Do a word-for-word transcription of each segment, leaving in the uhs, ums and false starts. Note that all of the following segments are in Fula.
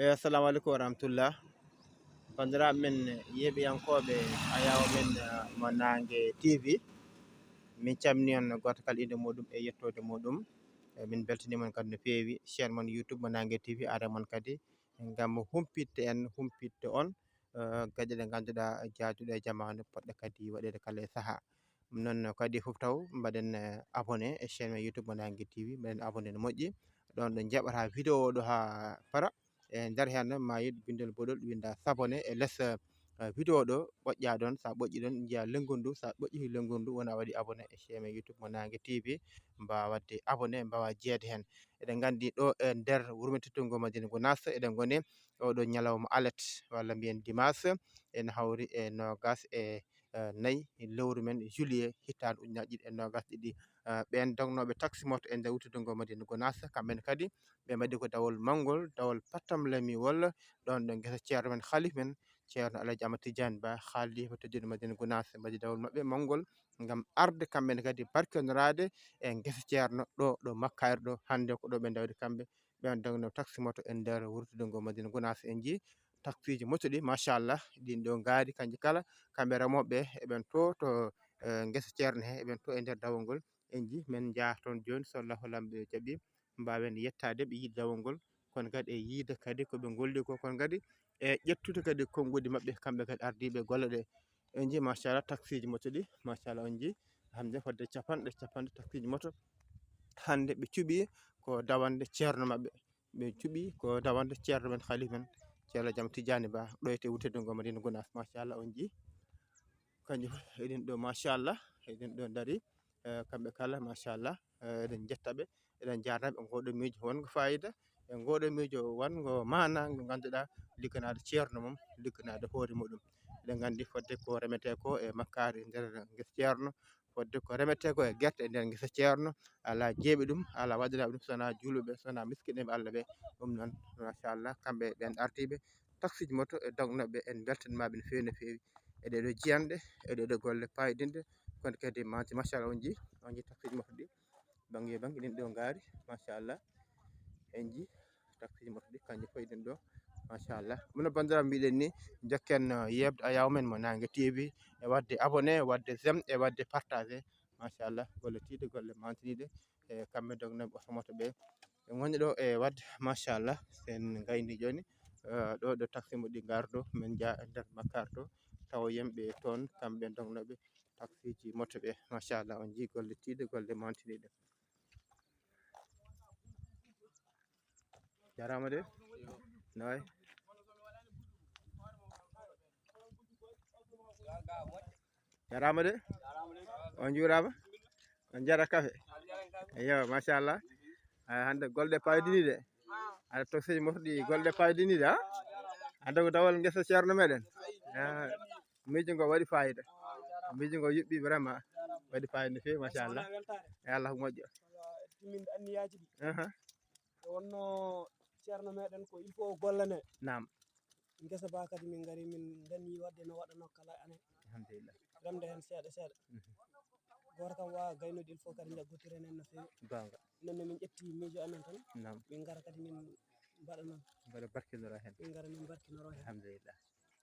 Eyi, assalamu aleykum wa rahmatullah. Banndiraaɓe men, yeeɓiyankooɓe ayaawo men, eh, mo Naange T V. Min calmini on gooto kala innde muuɗum e yettoode muuɗum. Eh, min mbeltanii mon kadi no feewi. Chaîne mon YouTube mo Naange T V are mon kadi ngam humpitde en, humpitde on, eh, geɗe ɗe ngannduɗaa jaaduɗe e jamaanu, poɗɗe kadi waɗeede kala e sahaa. Ɗum noon kadi fof taw mbaɗen, eh, abonné e chaîne men YouTube mo Naange T V, mbaɗen abonné no moƴƴi. Ɗoon ɗo njaɓata vidéo o ɗo haa para. E nder heen noon ma yiɗ binndol boɗol winnda s'abonner e les, eh, vidéo ɗo, ɓoƴƴa ɗoon. So a ɓoƴƴi ɗoon njiya lengol ndu, so a ɓoƴƴi lengol ndu wona a waɗi abonné e chaîne men YouTube mo Naange T V, mbaawa waɗde abonné, mbaawa jeyeede heen. Eɗen nganndi ɗo e nder wuro men teddungo Madina Gounass, eɗen ngoni oɗo ñalawma alet walla mbiyen dimanche, ene hawri e noogas e, eh, nayi lewru men juillet hitaande ujunnaji ɗiɗi e noogas ɗiɗi. Eh, ɓeen dognooɓe taxi moto e nder wuro teddungo Madina Gounass, kamɓe ne kadi ɓe mbaɗi ko dawol mawngol, dawol pattamlamiwol, ɗoon ɗo ngesa ceerno men, halif men, ceerno Alhaji Amadou Tidiane Ba, halifa teddungo Madina Gounass, mbaɗi dawol maɓɓe mawngol ngam arde kamɓe ne kadi barkinoraade e ngesa ceerno ɗo, ɗo Makkaari ɗo, hannde ko ɗo ɓe ndawdi kamɓe. Ɓeen dognooɓe taxi moto e nder wuro teddungo Madina Gounass. En njii taxiji moto ɗi, machallah, ɗin ɗo ngaari kanji kala, kamɓe remooɓe ɓe, eɓen to, to, eh, ngesa ceerno he, eɓen to e nder dawol ngol. En njii, men njaa toon jooni, so Allahu lamɓe jaɓi, mbaawen yettaade ɓe yiide dawol ngol, kono kadi e yiide kadi ko ɓe ngolli ko, kono kadi e ƴettude kadi konnguɗi maɓɓe, kamɓe kadi ardiiɓe golle ɗe. En njii, machallah, taxiji moto ɗi, machallah, on njii, hannde fodde capanɗe, capanɗe taxiji moto hannde ɓe cuɓi ko dawande ceerno maɓɓe. Ɓe cuɓi ko dawande ceerno men, halif men, ceerno Jam Tijani Ba, ɗo e wuro teddungo Madina Gounass. Machallah, on njii, kanjum fof eɗen ɗo, machallah, eɗen ɗo ndari, eh, kamɓe kala, machallah, eh, eɗen njetta ɓe, eɗen njaarna ɓe. Ngoɗo miijo wongo fayida, e ngoɗo miijo wongo maana, ngo ngannduɗaa ligganaade ceerno mum, ligganaade hoore muɗum. Eɗen nganndi fodde ko remetee ko e makkaari nder ngesa ceerno, fodde ko remetee ko e gerte e nder ngesa ceerno, alaa jeeɓi ɗum, alaa waɗanaaɓe ɗum, so wonaa juuluɓe, so wonaa miskinɓe Allah ɓe. Ɗum noon, machallah, kamɓe ɓeen ardiiɓe taxiji moto e dognooɓe, en mbeltaniima ɓe no feewi, no feewi. E ɗee ɗoo jiyanɗe, e ɗee ɗoo golle paayɗinɗe, kono kadi ma-, machallah, on njii, on njii taxiji moto ɗi, bannge e bannge, ɗin ɗo ngaari, machallah. En njii taxiji moto ɗi, kanji fof ɗin ɗo, machallah. Ɗum no banndiraaɓe mbiɗen ni, njokken, eh, yeeɓde ayaawo men mo Naange T V, e waɗde abonné, e waɗde j'aime, e waɗde partagé. Machallah, golle tiiɗe, golle mantiniiɗe, e kamɓe dognooɓe oto moto ɓe. Ɓe ngoni ɗo e waɗde, machallah, sen ngayni jooni, eh, ɗo, ɗo taxi mo ɗi ngardo, men njaa e nder makkaari to, tawoyen ɓe toon, kamɓe dognooɓe taxiji moto ɓe. Machallah, on njii golle tiiɗe, golle mantiniiɗe. Jaraama de. No wayi? Jaraama de. On njuuraama. On njara kafe. Eyyo, machallah. Ay, hannde golle ɗe paydini de. Aɗa taxiji moto ɗi, golle ɗe paydini de, ha? Hannde ko dawol ngesa ceerno meɗen. Ah, miijo ngo waɗi fayida. Miijo ngo yuɓɓi vraiment. Waɗi fayida no feewi, machallah. E Allah ko moƴƴo. Timminde anniyaaji ɗi. Aha. Nde wonno ceerno meɗen ko il faut o gollane. Naam. Ngesa ba kadi min ngari min danyi waɗde no waɗanoo kala année. Alhamdulillah. Remde heen seeɗa seeɗa. Mhm. Gooto kam waawa gaynude, il faut kadi njaggotire nen no feewi. Goonga. Nden ne min ƴetti miijo amen tan. Naam. Min ngara kadi min mbaɗa noon. Mbaɗa barkinora heen. Min ngara min barkinoro heen. Alhamdulillah.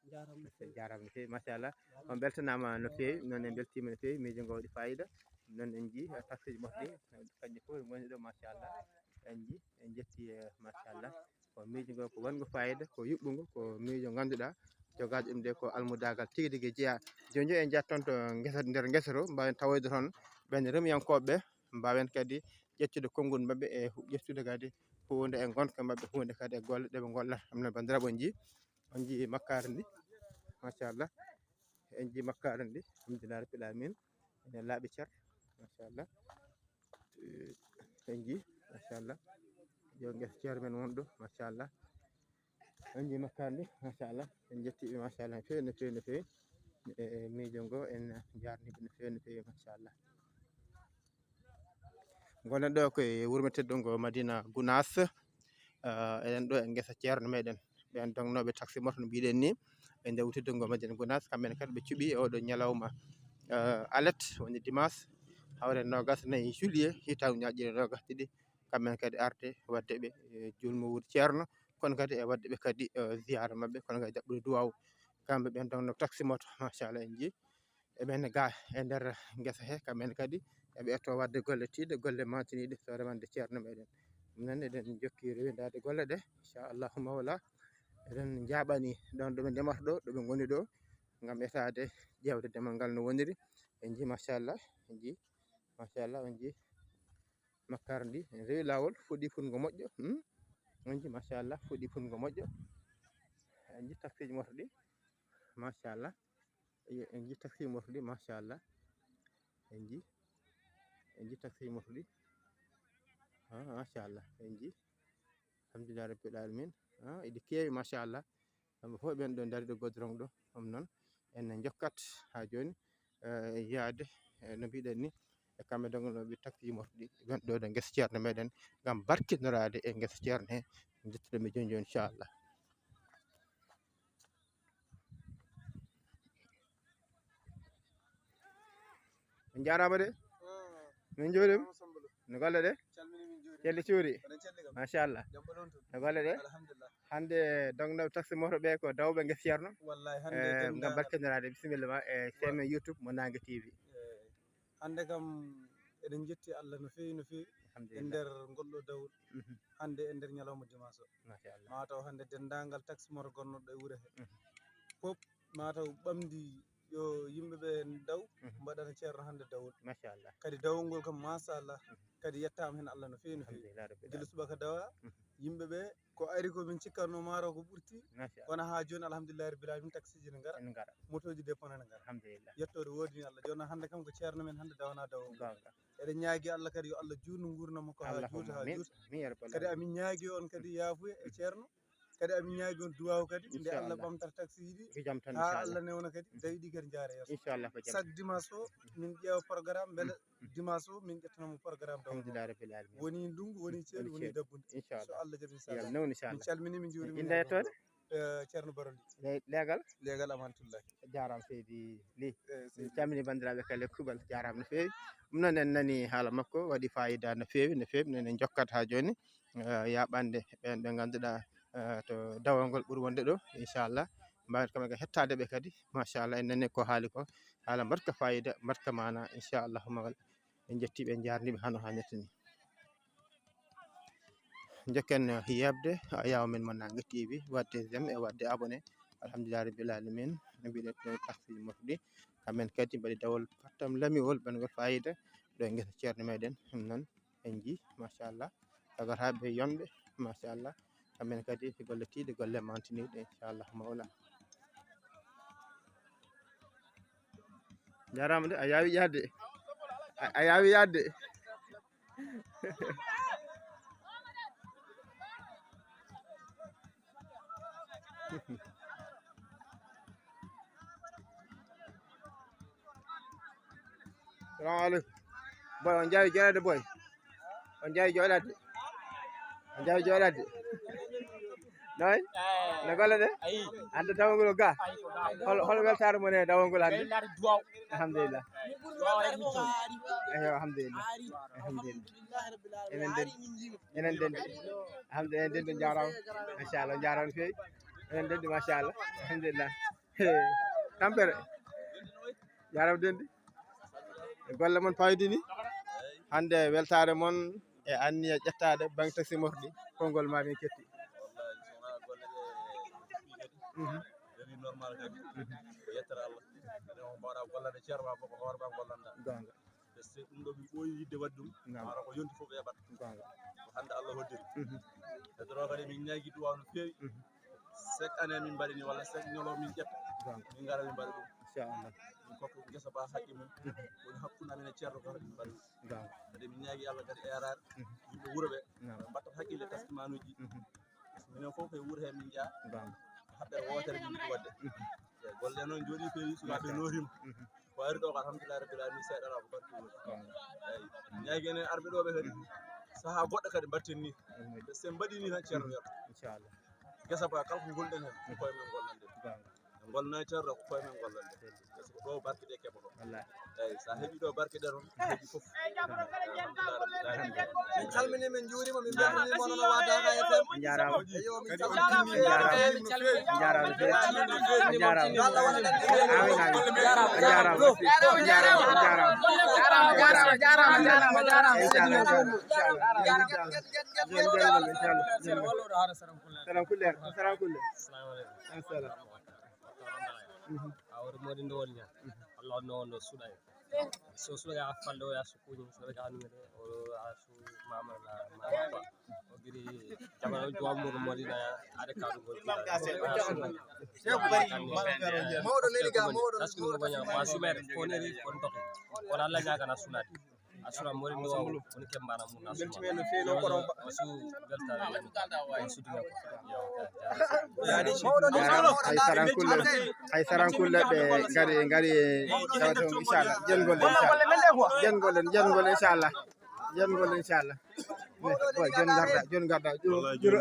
Jaaraama no feewi. Jaaraama no feewi, machallah. On mbeltanaama no feewi, noon en mbeltiima no feewi, miijo ngo waɗi fayida. Noon en njii, eh, taxiji moto ɗi, kanji fof ngoni ɗo, machallah. En njii, en njetti, eh, machallah. Ko miijo ngo ko wongo fayida, ko yuɓɓungo, ko miijo ngannduɗaa, jogaaɗo ɗum de ko almudaagal tigi tigi jeyaa. Jooni en njatton to ngesa, nder ngesa to, mbaawen tawoyde toon ɓeen remiyankooɓe ɓe, mbaawen kadi ƴettude konngol maɓɓe e hu-, ƴettude kadi huunde e ngonka maɓɓe, huunde kadi e golle ɗe ɓe ngollata. Ɗum noon, banndiraaɓe, on njii, on njii makkaari ndi, machallah. En njii makkaari ndi, alhamdulillah rabbil alamin. Ene laaɓi cer, machallah. Eh, en njii, machallah. Yo ngesa ceerno men won ɗo, machallah. En njii makkaari ndi, machallah. En njetti ɓe, machallah, no feewi, no feewi, no feewi. E, e miijo ngo, en njaarni ɓe no feewi, no feewi, machallah. Ngonɗen ɗo ko e wuro men teddungo Madina Gounass. Eh, eɗen ɗo e ngesa ceerno meɗen. Ɓeen dognooɓe taxi moto no mbiɗen ni, e nder wuro teddungo Madina Gounass, kamɓe ne kadi ɓe cuɓi e oɗo ñalawma, eh, alet, woni dimanche, hawre noogas e nayi juillet, hitaande ujunnaji ɗiɗi e noogas ɗiɗi. Kamɓe ne kadi arde waɗde ɓe, eh, julmo wuro ceerno, kono kadi e waɗde ɓe kadi, eh, ziyaara maɓɓe, kono kadi jaɓɓude duwaaw. Kamɓe ɓen donc no taxi moto, machallah, en njii. E ɓen ga e nder ngesa he, kamɓe en kadi eɓe etto waɗde golle tiiɗe, golle mantiniiɗe, so remande ceerno meɗen. Ɗum noon eɗen jokki rewindaade golle ɗe, inchallahu mawla. Eɗen njaaɓani ɗon ɗo ɓe ndemata ɗo, ɗo ɓe ngoni ɗo, ngam etaade ƴeewde demal ngal no woniri. En njii, machallah, en njii, machallah, en njii. Makkaari ndi, en rewi laawol, fuɗɗii fuɗngo moƴƴo. Hmm? On nji, machallah, fuɗɗii fuɗngo moƴƴo. En nji taksiiji moto ɗi, machallah. En nji taksiiji moto ɗi, machallah. En nji, en nji taksiiji moto ɗi. Ah, machallah, en nji. Alhamdulillah rabbil alamin. Ah, iɗi keewi, machallah. Kamɓe fof ɓen ɗo dari ɗo godorong ɗo, ɗum noon en njokkat haa jooni, eh, yaade, eh, no mbiɗen ni, e kamɓe dognoɓe taksiiji moto ɗi, ɓen ɗo ɗo ngesa ceerno meɗen, ngam barkinoraade e ngesa ceerno he, njettuɗen ɓe jooni jooni, inchallah. On njaaraama de. Min njuuriima. No golle ɗe? Calmini min njuuriima. Celle cuuri. Machallah. No golle ɗe? Alhamdulillah. Hannde dognoɓe taxi moto ɓe ko dawɓe ngesa ceerno. Wallahi, hannde eh, ngam barkiniraade, bisimilla ma e chaîne YouTube mo Naange T V. Eh, hannde kam eɗen njetti Allah no feewi, no feewi. Alhamdulillah. E nder ngol ɗo dawol. Mhm. Hannde e nder ñalawma dimanche o. Machallah. Mataw hannde denndaangal taxi moto gonnoɗo e wuro he. Mhm. Fof mataw ɓamdi yo yimɓe ɓe daw, mhm, mbaɗana ceerno hannde dawol. Machallah. Kadi dawol ngol kam, machallah, mhm, kadi yettaama heen Allah no feewi, no feewi. Alhamdulillah rabbil alamin. Gila subaka dawa, mhm, yimɓe ɓe ko ari ko min cikkatno maaro ko ɓurti. Machallah. Kono haa jooni, alhamdulillahi rabbil alamin, taksiiji ne ngara. Ene ngara. Motooji dépend ne ngara. Alhamdulillah. Yettoode woodani Allah. Jooni hannde kam ko ceerno men hannde dawana dawol ngol. Goonga. Eɗen ñaagi Allah kadi yo Allah juutnu nguurndam makko haa juuta, haa juuta. Amin, ya rabbal alamin. Kadi amin ñaagi on kadi yaafuya e ceerno. Kadi amin ñaagi on duwaaw kadi, nde Allah ɓamtata taksiiji ɗi, haa Allah newna kadi, mhm, dawi ɗi kadi njaara yeeso. Inchallah, ko jam. Chaque dimanche o, min ƴeewa programme, mbele, mhm, dimanche o, min ƴettanamo programme taw. Alhamdulillah rabbil alamin. Woni ndunngu, woni ceeɗu, woni dabbunde. Inchallah. So Allah jaɓi, inchallah. Yal newni, inchallah. Min calmini, min njuurima. Innde e yettode? Eh, ceerno Baroli. Le-, leegal? Leegal Aman Tullahi. Jaaraama seydi Ly. Eh, min calmini banndiraaɓe kala e kuuɓal, jaaraama no feewi. Ɗum noon en nani haala makko, waɗi fayida no feewi, no feewi. Noon en njokkat haa jooni, eh, yaaɓande ɓeen ɓe ngannduɗaa, eh, to dawol ngol ɓuri wonde ɗo, inchallah. Mbaawen kamɓe kadi hettaade ɓe kadi, machallah, en nani ko haali ko. Haala mbaɗka fayida, mbaɗka maana, inchallah, magal. En njetti ɓe, en njaarni ɓe hano haa njetti ni. Njokken yeeɓde, a yaawa men mo Naange T V, waɗde j'aime e waɗde abonné. Alhamdulillah rabbil alamin. No mbiɗen ɗo taksiiji moto ɗi. Kamɓe kadi mbaɗi dawol pattam lamiwol, ɓen ko fayida. Ɗo e ngesa ceerno meɗen, ɗum noon en nji, machallah. Tagataaɓe yonɓe, machallah. Kamɓe kadi golle tiiɗe, golle mantiniiɗe, inchallah mawla. Jaaraama de, a yaawi yaade. A, a yaawi yaade. Salamu aleykum. Boy, on njaawi jooɗaade, boy? On njaawi jooɗaade? On njaawi jooɗaade? Noy? No golle ɗe? Hannde dawol ngol ga? Hol, hol weltaare mon e dawol ngol hannde? Alhamdulillah. Eyo, alhamdulillah. Alhamdulillah. Enen ndenndi. Enen ndenndi. Alhamdulillah, enen ndenndi, njaaraama. Machallah, njaaraama no feewi. Enen ndenndi, machallah. Alhamdulillah. Tampere. Jaaraama ndenndi. E golle mon pawdini. Hannde weltaare mon e anniya ƴettaade bannge taxi moto ɗi. Konngol ma min ketti. Wallahi, so wonaa golle ɗe, mhm, ɗe normal kadi. Mhm. Ko yettere Allah. Ene on mbaɗa gollande ceerno ma, ko hoore ma gollanda. Goonga. Parce que ɗum ɗo mi ɓooyi yidde waɗde ɗum. Naam. Wala ko yonti fof ɓe heɓat. Goonga. Ko hannde Allah hoddiri. Mhm. E doro kadi min ñaagi duwaaw no feewi. Mhm. Chaque année min mbaɗi ni, walla chaque ñalawma min ƴetta. Goonga. Min ngara min mbaɗa ɗum. Inchallah. Min kokka ngesa ba haqqe mum. Mhm. Woni hakkunde amen e ceerno kala min mbaɗa ɗum. Goonga. Kadi min ñaagi Allah kadi e yaraare. Mhm. Yimɓe wuro ɓe. Naam. Ɓe mbatta hakkille taskimanuuji. Mhm. Minen fof koye wuro he min njeyaa. Goonga. Haɓɓere wootere min njiɗi waɗde. Mhm. Eyi, golle noon njooɗii peewi, sukaaɓe, machallah, nootiima. Mhm. Ko ari ɗo ko alhamdulillahi rabbil alamin, seeɗa alaa ko barke woni. Goonga. Eyi, ñaagi enen arɓe ɗo ɓe kadi. Mhm. Sahaa goɗɗo kadi mbaɗten ni. Mhm. So en mbaɗii ni tan ceerno, mhm, weeɓa. Inchallah. Ngesa ba kala ko ngolɗen heen, ko koye men ngollanɗen. Goonga. Ngol noyterɗo ko koye men gollande. Par ce que ɗo barke ɗe keɓoɗo. Wallahi. Eyyi, sa heɓi ɗo barke ɗe ɗon, a heɓi fof. Min calmini, min juurima, min beltanima, onon waa Daga F M. Jarama. Eyo, min calmini. Jarama. Jarama. Jarama. Jarama. Jarama. Jarama. Jarama. Jarama. Jarama. Jarama. Jarama. Jarama. Salam kulle, salam kulle. Assalamu alaikum. Assalam. Mhm. Awre modi ndo woni. Allah no no suɗay. So suɗay a fallo ya su kuñi so ga numere o a su mama la mama. O giri jama o juwa mo modi na are ka do. Mawɗo neli ga, mawɗo. Parce que mo banya wa sumere ko ne ri ko ndoki. Ko Allah nyaga na sunadi. Asura mori no woni kembana mun asura. Beltime no feelo ko ɗon. Asu belta. Asu diga. Ay sarankulle, ay sarankulle ɓe ngari, ngari e tawato inchallah. Jengol inchallah. Jengol, jengol inchallah. Jengol inchallah. Boy jon garda, jon garda. Juro, juro.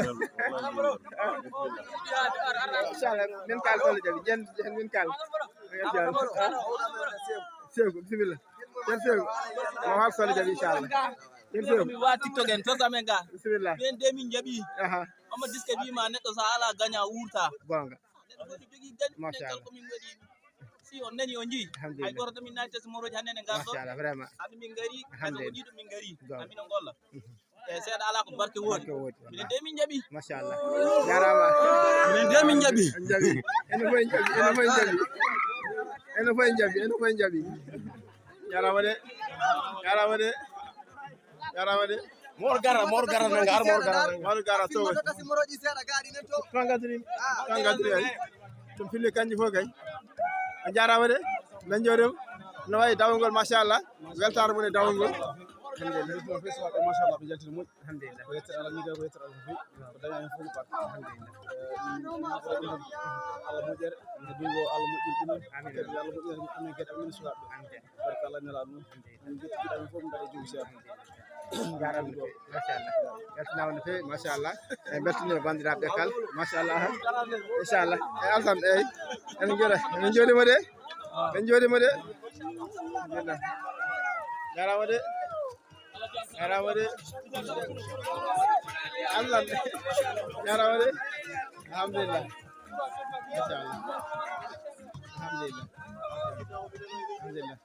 Inchallah min kal solo jabi jen, jen min kal. Sego bismillah. Ken few. Mo hal sali jabi inchallah. Ken few. Mi wa TikTok en to gamen ga. Bismillah. Ɓen de min jaɓi. Aha. Omo diska wi ma neɗɗo sa ala gaña wurta. Gonga. Neɗɗo fof jogii gañi. Machallah. Ko min waɗi. Si on nani on jii. Alhamdulillah. Hay goto to min naati test moroji hannde ne ngarɗo. Machallah vraiment. Hannde min ngari. Alhamdulillah. Ko jiiɗo min ngari. Gonga. Amina golla. Mhm. E seeɗa ala ko barke woodi. Barke woodi. Minen de min jaɓi. Machallah. Jarama. Minen de min jaɓi. En jaɓi. Eno fof en jaɓi. Eno fof en jaɓi. Eno fof en jaɓi. Eno fof en jaɓi. Jarama de. Jarama de. Jarama de. Mor gara, mor gara nanga, ar mor gara nanga. Mor gara to. Tangati. Tangati ay. Tum fili kanji fof kay. A jarama de. Men jooɗima. No wayi dawol ngol machallah. Weltare mum e dawol ngol. Alhamdulillah. Ɗum fof suwaɓe machallah ɓe jaltini moƴƴi. Alhamdulillah. Ko yettere Allah ni kay ko yettere Allah fof. Ko daña hen fof ko barke. Alhamdulillah. Eh, min, min ko dañi Allah moƴƴere. Nde dungo Allah moƴƴin ɗum. Amin. Kadi Allah moƴƴin amin kadi amin suwaɓe. Amin. Barka Allah nela ɗum. Min jetti jiɗaɓe fof mbaɗe jom seeɗa. Jarama no fewi machallah. Beltinama no fewi machallah. En beltinima bandiraɓe kala machallah. Inchallah e altan eyyi. En jooɗa en jooɗima de. En jooɗima de. Jarama de. Jarama de. Allah jarama de. Alhamdulillah. Inchallah. Alhamdulillah. Alhamdulillah.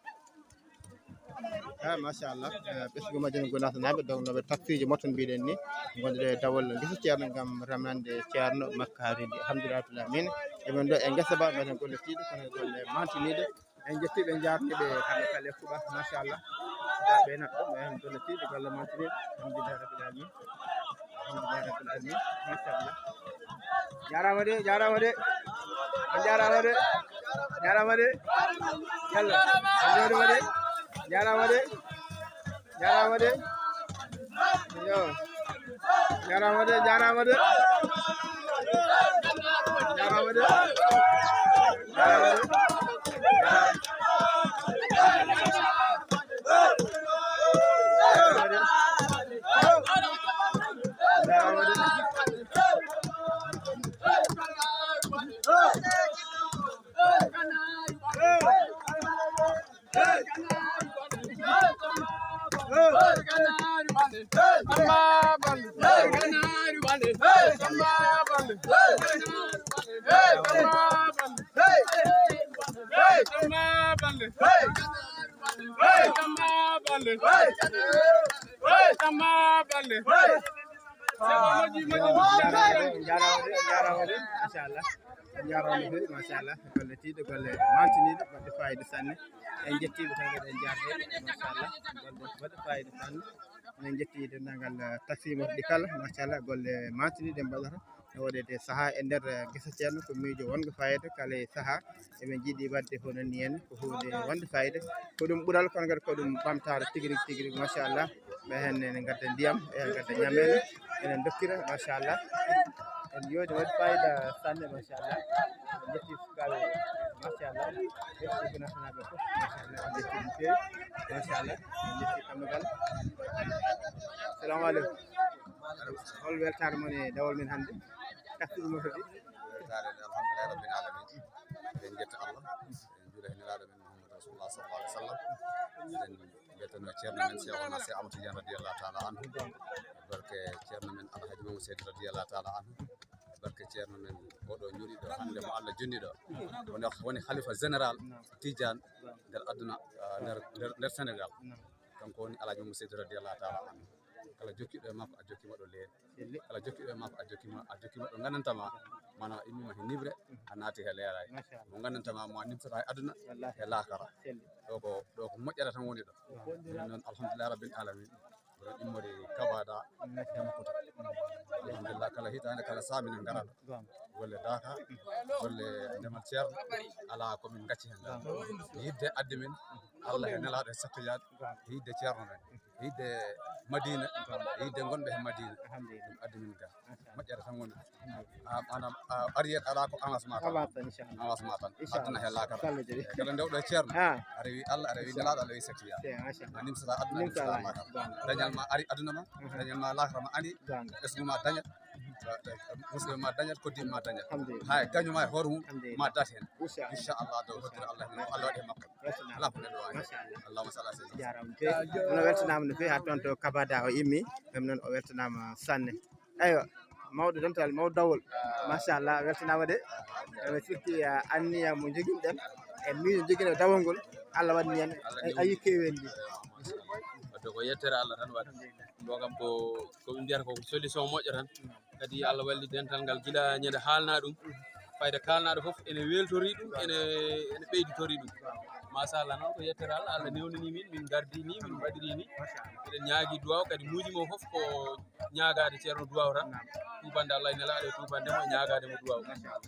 Ah, machallah. Eh, ɓesngu majjum ko naatanaɓe, donc, no ɓe taksiiji moto mbiɗen ni. Gonde ɗo e dawol ngesa ceerno ngam remande ceerno makkaridi. Alhamdulillah rabbil alamin. Emin ɗo e ngesa ba, mbaɗen golle tiiɗe, kono golle mantiniiɗe. En jettiɓe, en jaarniɓe kamɓe kala e kuuɓal, machallah. Ɓe naɓɓo, ɓe hen golle tiiɗe, golle mantiniiɗe. Alhamdulillah rabbil alamin. Alhamdulillah rabbil alamin. Machallah. Jarama de, jarama de. On jarama de. Jarama de. Yalla. On jarama de. Jarama de. Jarama de. Yo. Jarama de, jarama de. Jarama de. Jarama de. Jarama de, jarama de, jarama de. Machallah. En jarama no fewi, machallah. Golle tiiɗe, golle mantiniiɗe, baɗɗe fayida sanne. En jettiɓe tan kadi en jarde, machallah. Golle baɗɗe fayida sanne. En jetti denndaangal, eh, taksimeeɓe ɗi kala, machallah. Golle mantiniiɗe mbaɗata. E waɗeede saha e nder, eh, gesa ceerno ko miijo wongo fayida kala e saha. Eɓe njiɗi waɗde hono ni en, ko huunde wonde fayida. Ko ɗum ɓural, kono kadi ko ɗum ɓamtaare tigi rigi, tigi rigi, machallah. Ɓe heen ene ngadda ndiyam, ɓe heen ngadda ñameele, enen dokkira, machallah. En yooɗi, waɗi fayida sanne, machallah. En njetti sukaaɓe, machallah. Ɓe sukaaɓe nafanaaɓe fof, machallah. En njetti ɗum feewi, machallah. En njetti kamɓe kala. Salamu aleykum. Hol weltaare mon e dawol men hannde? Kaɓɓiɗo moto ɗi. Weltaare nde, alhamdulillahi rabbil alamin. En jetta Allah, en juula heen nelaaɗo men Muhammad Rasulullah sallallahu alaihi wasallam. En jettano ceerno men Seexuna Seex Ahmad Tijaan radiyallahu taala anhu. Barke ceerno men Alhaji Mamadou Seydi radiyallahu taala anhu. Barke ceerno men oɗo ñuɗiɗo hannde mo Allah jonni ɗo. Woni, woni khalifa général Tijaan nder aduna, ah, nder, nder, nder Sénégal. Kanko woni Alhaji Mamadou Seydi radiyallahu taala anhu. Kala jokkiiɗo e makko, a jokkiima ɗo leeri. Kala jokkiiɗo e makko, a jokkiima, a jokkiima ɗo ngandanta ma, maanaam, a immima he niɓre, a naati he leeraay. Mo ngandanta ma, mo a nimsata e aduna e laakara. Ɗo ko, ɗo ko moƴƴere tan woni ɗo. Ɗum noon, alhamdulillahi rabbil alamin. Oɗon immori Kabada, Jamakota. Alhamdulillah, kala hitaande, kala saamina ngara ɗo. Golle daaka, golle ndemal ceerno, alaa ko min ngacci heen. Yidde addi min, Allah e nelaaɗo e sattoyaade, yidde ceerno men, yidde Madina, yidde gonɓe he Madina. Ɗum addi min ga. Moƴƴere tan woni ɗum. Ah, maanaam, ah, arrière alaa ko avancement tan. Avancement, inchallah. Avancement tan. Inchallah. Aduna he laakara. Inchallah, jërëjëf. Kala ndewɗo e ceerno. Ah. A rewi Allah, a rewi nelaaɗo, a rewi sattoyaade. Inchallah. A nimsata aduna, a nimsata laakara. Dañal ma ari aduna ma, dañal ma laakara ma ari. Ɓesngu ma dañat. Musidɓe ma dañat, koddiɓe ma dañat. Alhamdulillah. Hay gaño ma e hoore mum ma dat heen. Inchallah. Inchallah, dow hoddira Allah heen, Allah waɗi heen makko. Alaa ko neɗɗo waawi. Machallah. Allahumma salli ala sayyidina. Jaaraama. Kono weltanaama no feewi haa toon to Kabada o immi. Ɗum noon o weltanaama sanne. Eywa, mawɗo dental, mawɗo dawol. Machallah, weltanaama de. Eɓe sikki, ah, anniya mo joginɗen. E miijo joginɗo dawol ngol. Allah waɗni en. Ay, ayi kewen ndi. Wadde ko yettere Allah tan waɗi. Ɗo kam ko, ko ɓe mbiyata ko solution moƴƴo tan. Kadi Allah walli dental ngal gila ñande haalna ɗum. Fayda kaalnaaɗo fof ene weltori ɗum, ene, ene ɓeyditori ɗum. Machallah noon ko yettere Allah, Allah newnani min, min ngardi ni, min mbaɗiri ni. Eɗen ñaagi duwaw kadi muuji mo fof ko ñaagaade ceerno duwaw tan. Tuubande Allah e nelaaɗo e tuubande mo e ñaagaade mo duwaw.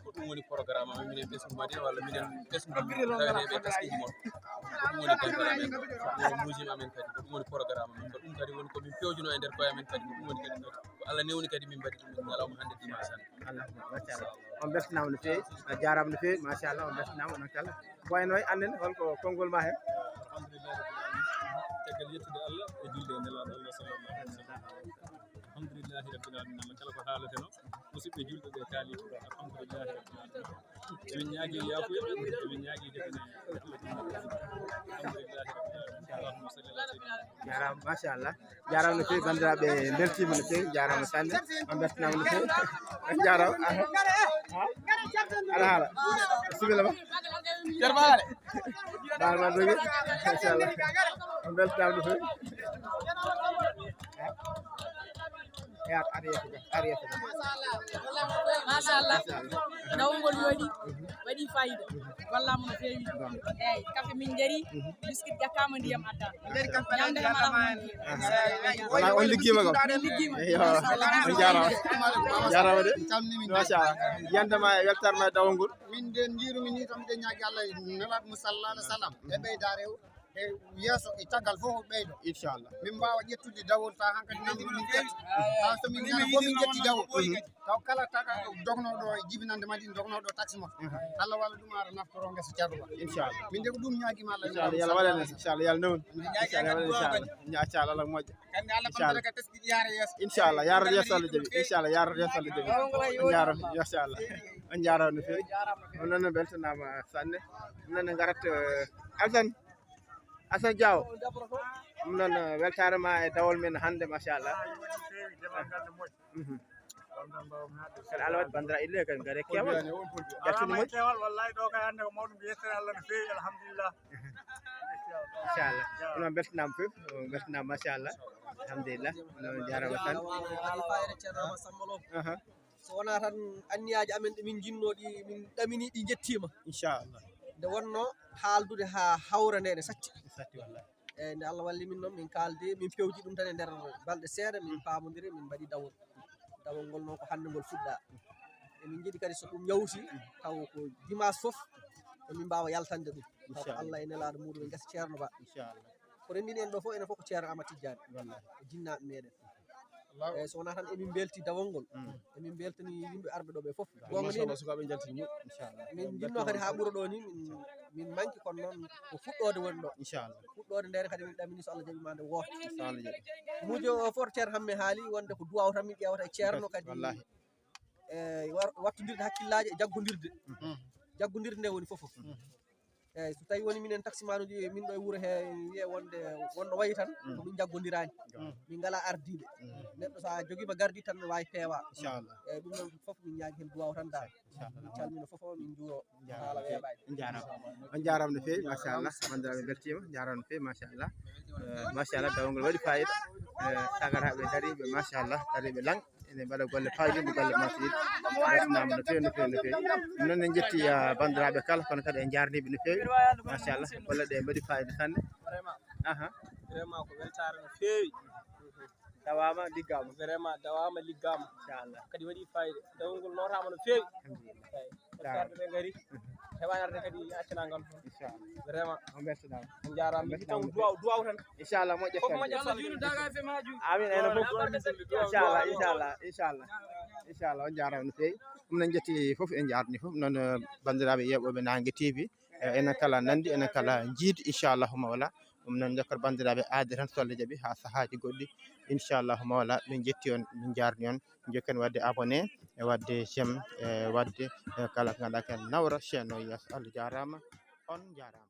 Ko ɗum woni programme amen minen ɓesngu Madina walla minen ɓesngu taweteeɓe e taskiiji mon. Ko ɗum woni dental amen, ko ɗum woni muuji amen kadi, ko ɗum woni programme amen. Ko ɗum kadi woni ko min pewjuno e nder koye amen kadi, ko ɗum woni kadi ko Allah newni kadi min mbaɗi ɗum ñalawma hannde dimanche hannde. Allah, machallah. On beltanaama no feewi, a jaaraama no feewi, machallah, on beltanaama, machallah. Ko wayno e annen, holko konngol ma heen? Alhamdulillahi rabbil alamin. Caggal yettude Allah e julde e nelaaɗo Allah sallallahu alaihi wasallam. Alhamdulillahi rabbil alamin. Allah kala ko haalateno, musidɓe julɓe ɓe kaali, alhamdulillahi rabbil alamin. Emin ñaagi yaafuya, emin ñaagi kadi ne. Alhamdulillahi rabbil alamin. Allahumma salli ala sayyidina. Jaaraama, machallah. Jaaraama no feewi, banndiraaɓe, mbeltiima no feewi, jaaraama sanne. On mbeltanaama no feewi. On jaaraama. Aha. Aɗa haala. Bisimilla ma. Baal ma dogi. Machallah. On mbeltanaama no feewi. Yaat, ari yeeso ga, ari yeeso ga. Machallah. Dawol ngol yooɗi, waɗi fayida. Wallaama no feewi. Eyyi, kafe min njari, biskit ƴakkaama, ndiyam adda. Ñande kam alaa ko manki. Wala on liggiima kam. Min liggiima. Eyyo, on jaaraama. Jaaraama de. Machallah. Yande ma e weltaare ma e dawol ngol. Min de njiirumi ni tan, miɗen ñaagi Allah e nelaaɗo mo sallallahu alaihi wasallam. E ɓeydaare o. E yeeso, e caggal fof o ɓeydo. Inchallah. Min mbaawa ƴettude dawol, tawa hankadi nanndi min ƴetta. Tawa so min ngara fof min ƴetti dawol. Taw kala taga dognooɗo e jibinande Madina, dognooɗo taxi moto. Allah walla ɗum ara naftoro ngesa ceerno ba. Inchallah. Min de ko ɗum ñaagi ma Allah. Inchallah, yalla waɗane, inchallah, yalla newn. Inchallah, yalla waɗane, inchallah. Inchallah, Allah moƴƴa. Inchallah. Inchallah, yaara yeeso Allah jaɓi. Inchallah, yaara yeeso Allah jaɓi. On jaaraama, inchallah. On jaaraama no feewi. On noon beltanaama sanne. On noon ngarat, eh, Alsan. Asan Diaw, ɗum noon, eh, weltaare ma e dawol men hannde, machallah. Mhm. Kadi Allah waɗi banndiraaɓe ille kadi ngare keewal. Ƴettini moƴƴi. Keewal, wallahi, ɗo kay hannde ko mawɗum ko yettere Allah no feewi, alhamdulillah. Inchallah. Ɗum noon beltanaama fof, beltanaama, machallah. Alhamdulillah. Ɗum noon jaaraama tan. Aha. So wonaa tan anniyaaji amen ɗi min njinnoo ɗi, min ɗaminii ɗi, njettiima. Inchallah. Nde wonnoo haaldude haa hawra nde, ene satti. Satti wallahi. Eeyi, nde Allah walli min noon, min kaaldi, min pewji ɗum tan e nder balɗe seeɗa, min paamondiri, min mbaɗi dawol. Dawol ngol noon ko hannde ngol fuɗɗaa. Emin njiɗi kadi so ɗum yawti, taw ko dimanche fof, emin mbaawa yaltande ɗum. Taw ko inchallah. Allah e nelaaɗo muuɗum e gasa ceerno ba. Inchallah. Ko renndini en ɗo fof, enen fof ko ceerno Amadou Tidiane. Wallahi. Ko jinnaaɓe meɗen. Allahu. Eyyi, so wonaa tan emin mbelti dawol ngol. Mm. Emin mbeltani yimɓe arɓe ɗo ɓe fof. Goonga ni, machallah, sukaaɓe njaltini moƴƴi. Inchallah. Min njinnoo kadi haa ɓura ɗo ni, min, min manki, kono noon ko fuɗɗoode woni ɗo. Inchallah. Fuɗɗoode nde kadi min ɗamini so Allah jaɓi ma nde wooto. So Allah jaɓi. Muujo o fof ceerno Hamme haali wonde ko duwaaw tan min ƴeewata e ceerno kadi. Wallahi. E war-, wattondirde hakkillaaji e jaggondirde. Mhm. jaggondirde nde woni fof fof. Eyyi, so tawi woni minen taximanuji, min ɗo e wuuro he, wiye wonde wonɗo wayi tan, ko min jaggondiraani. Min ngala ardiiɓe. Neɗɗo so a jogiima gardi tan, no waawi peewa. Inchallah. Eyyi, ɗum noon fof min ñaagi heen duwaw tan dal. Min calmina fof o, min njuuro. Haala weeɓaani. On njaaraama. On njaaraama no feewi, machallah. Banndiraaɓe mbeltiima, njaaraama no feewi, machallah. Eh, machallah, dawol ngol waɗi fayida. Eh, sagaraaɓe dariiɓe, machallah, dariiɓe lang. Ene mbaɗa golle fayida, golle masiiɗe. Mbeltanaama no feewi, no feewi, no feewi. Noon en njetti, ah, banndiraaɓe kala, kono kadi en njaarniiɓe no feewi. Machallah, golle ɗe mbaɗi fayida sanne. Aha. Vraiment ko weltaare no feewi. Dawaama, liggaama. Vraiment dawaama, liggaama. Inchallah. Kadi waɗi fayida. Dawol ngol nootaama no feewi. Alhamdulillah. Eyyi. Ɓe ngari. Heɓaani arde kadi accana ngam toon. Inchallah. Vraiment. On mbeltanaama. On njaaraama. Min taw duwaw, duwaw tan. Inchallah, moƴƴat. Fof moƴƴat. Amin, enen fof. Inchallah, inchallah, inchallah. Inchallah, on njaaraama no feewi. Ɗum noon njetti fof, en njaarni fof. Noon, eh, banndiraaɓe yeeɓooɓe Naange T V, eh, enen kala nanndi, enen kala njiidi, inchallahu mawla. Ɗum noon, njokkor banndiraaɓe aade tan, so Allah jaɓi, haa sahaaji goɗɗi, inchallahu mawla. Min njetti on, min njaarni on. Njokken waɗde abonné, e waɗde j'aime, e waɗde, e kala ko ngannduɗaa ken nawra chaîne o yeeso. Allah jaaraama, on njaaraama.